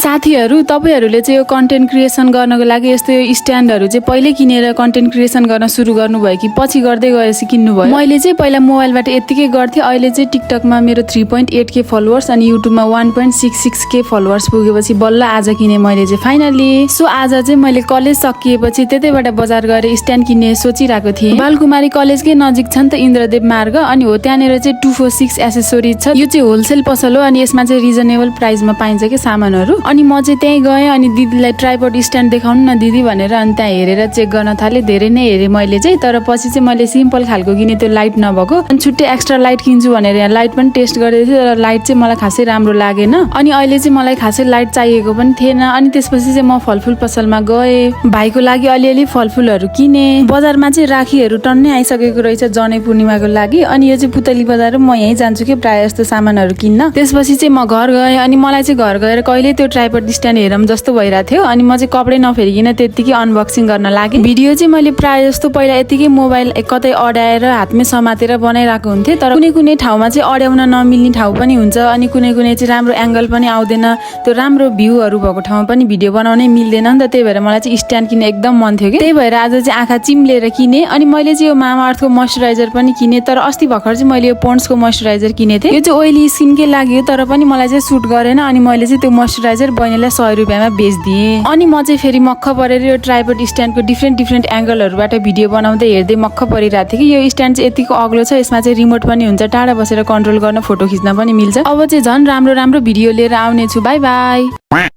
साथीहरु तपाईहरुले चाहिँ यो कन्टेन्ट क्रिएसन गर्नको लागि यस्तो यो स्ट्यान्डहरु चाहिँ पहिले किनेर कन्टेन्ट क्रिएसन गर्न सुरु गर्नुभयो कि पछि गर्दै गएपछि किन्नुभयो? मैले चाहिँ पहिला मोबाइलबाट यतिकै गर्थे। अहिले चाहिँ टिकटकमा मेरो 3.8k फलोवर्स अनि युट्युबमा 1.66k फलोवर्स पुगेपछि बल्ल आज किने मैले चाहिँ फाइनली। सो आज चाहिँ मैले कलेज सकिएपछि त्यतैबाट बजार गएर स्ट्यान्ड किन्ने सोचिरहेको थिएँ। बालकुमारी कलेजकै नजिक छ नि त इन्द्रदेव मार्ग, अनि हो त्यहाँनेर चाहिँ 246 एसेसोरिज छ। यो चाहिँ होलसेल पसल हो अनि यसमा चाहिँ रिजनेबल प्राइसमा पाइन्छ के सामानहरु। अनि म चाहिँ त्यही गएँ अनि दिदीलाई ट्राइपड स्ट्यान्ड देखाउनु न दिदी भनेर अनि त्यहाँ हेरेर चेक गर्न थाले। धेरै नै हेरेँ मैले चाहिँ, तर पछि चाहिँ मैले सिम्पल खालको किने, त्यो लाइट नभएको। अनि छुट्टै एक्स्ट्रा लाइट किन्छु भनेर यहाँ लाइट पनि टेस्ट गरेको थिएँ, तर लाइट चाहिँ मलाई खासै राम्रो लागेन। अनि अहिले चाहिँ मलाई खासै लाइट चाहिएको पनि थिएन। अनि त्यसपछि चाहिँ म फलफुल पसलमा गएँ, भाइको लागि अलिअलि फलफुलहरु किने। बजारमा चाहिँ राखीहरु टन्नै आइसकेको रहेछ जनै पूर्णिमाको लागि। अनि यो चाहिँ पुतली बजार, म यही जान्छु के प्राय जस्तो सामानहरु किन्न। त्यसपछि चाहिँ म घर गएँ अनि मलाई चाहिँ घर गएर कहिले त्यो ट्राइपड स्ट्यान्ड हेरौँ जस्तो भइरहेको थियो। अनि म चाहिँ कपडै नफेरिकन त्यतिकै अनबक्सिङ गर्न लागेँ। भिडियो चाहिँ मैले प्राय जस्तो पहिला यतिकै मोबाइल कतै अड्याएर हातमै समातेर बनाइरहेको हुन्थेँ, तर कुनै कुनै ठाउँमा चाहिँ अड्याउन नमिल्ने ठाउँ पनि हुन्छ अनि कुनै कुनै चाहिँ राम्रो एंगल पनि आउँदैन। त्यो राम्रो भ्यूहरु भएको ठाउँमा पनि भिडियो बनाउनै मिल्दैन नि त। त्यही भएर मलाई चाहिँ स्ट्यान्ड किन्ने एकदम मन थियो कि। त्यही भएर आज चाहिँ आँखा चिम्लेर किने। अनि मैले चाहिँ यो मामाअर्थको मोइस्चराइजर पनि किने, तर अस्ति भर्खर चाहिँ मैले यो पोन्ड्सको मोइस्चराइजर किने थिएँ। यो चाहिँ ओइली स्किनकै लागि हो, तर पनि मलाई चाहिँ सुट गरेन। अनि मैले चाहिँ त्यो मोइस्चराइजर बहिनीलाई 100 रुपैयाँमा बेच्दिएँ। अनि म चाहिँ फेरि मक्ख परेर यो ट्राइपड स्ट्यान्डको डिफ्रेन्ट एंगलहरुबाट भिडियो बनाउँदै हेर्दै मक्ख परिरहेको थिएँ कि यो स्ट्यान्ड चाहिँ यतिको अग्लो छ, यसमा चाहिँ रिमोट पनि हुन्छ, टाढा बसेर कन्ट्रोल गर्न फोटो खिच्न पनि मिल्छ। अब चाहिँ झन् राम्रो भिडियो लिएर आउने छु। Bye bye.